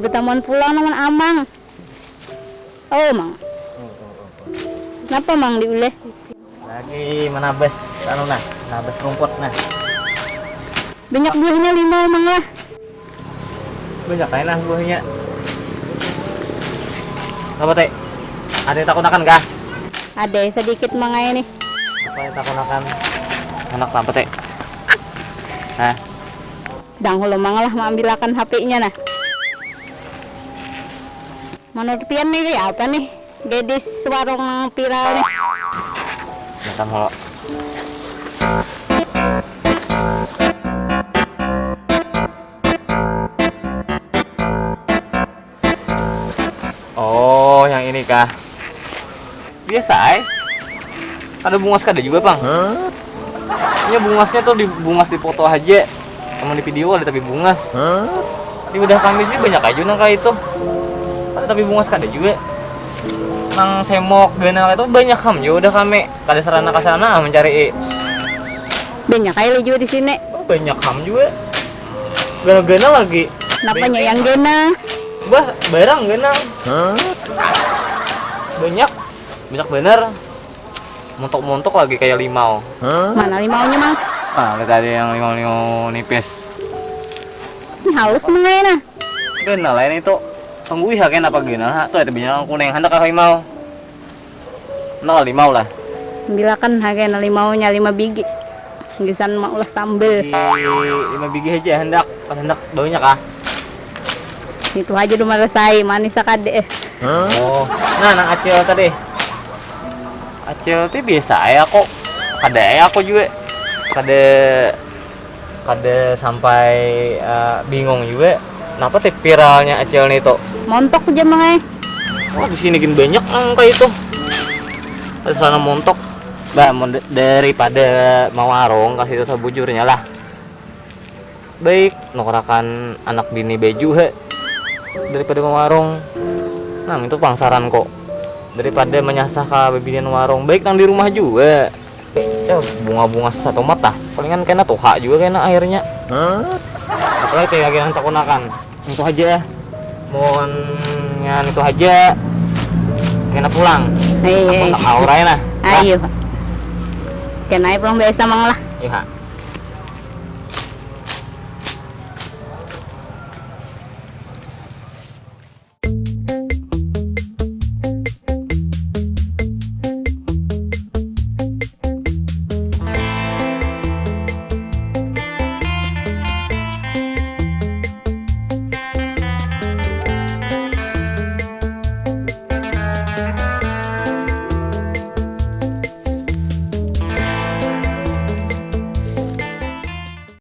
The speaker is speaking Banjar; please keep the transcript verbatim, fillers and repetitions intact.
Tamuan pulang namun amang. Oh, mang. Kenapa mang diuleh? Lagi menabas anu nah, menabas rumput nah. Banyak buahnya lima mang lah. Banyak kayak nah buahnya. Apa teh? Ada yang takunakan kah? Ada sedikit mang ai nih. Apa yang takunakan? Anak apa teh? Nah. Dang hulu mang lah mengambilakan H P-nya nah. Menurut pian nih kayak apa nih gadis warung nang viral nih? Macam hulu. Oh, yang ini kah? Biasa ay. Ada bungas kada juga pang. Ini bungasnya tuh di bungas di foto aja. Sama di video ada tapi bungas. Di bedah kamis ini banyak aja nang kayak itu. Ada tapi bungas kada juga. Nang semok ganal itu banyak ham juga udah kami. Kada sarana ke sana mencari. Banyak kali juga di sini. Oh, banyak ham juga. Ganal-ganal lagi. Kenapanya yang ganal? Bah, barang ganal. Banyak. Banyak bener. Montok-montok lagi kayak limau. Mana limaunya mang? Ah, lihat ada yang limau-limau nipis. Ini halus mengai nah. Ganal lain itu. Tunggu ih, kayak apa ganal ha? Tuh ada banyak kuning hendak kayak limau. Nah, limau lah. Bilakan ha kayak limaunya lima bigi. Gisan maulah sambel. Di lima bigi aja hendak, pas hendak baunya kah? Itu aja udah merasai manis sakade eh. Oh, nah nang acil tadi. Acil tuh biasa aja kok. Kada aja aku juga. Kada kada sampai eh, bingung juga. Kenapa teh viralnya acil nih tuh? Montok aja mengai. Wah, di sini gini banyak nang kayak itu. Ada sana montok. Bah, mau d- daripada mau warung kasih itu sebujurnya lah. Baik, nukarakan anak bini baju he. Daripada mau warung. Nah, itu pangsaran kok. Daripada menyasah ke bibinian warung, baik nang di rumah juga. Ya, bunga-bunga satomat lah. Palingan kena tuha juga kena airnya. Apalagi kayak lagi nang takunakan. Itu aja ya. Mohon ngan itu aja. Kena pulang. Iya. Aku tak aur aja nah. Ayo. Kena pulang biasa mang lah. Iya.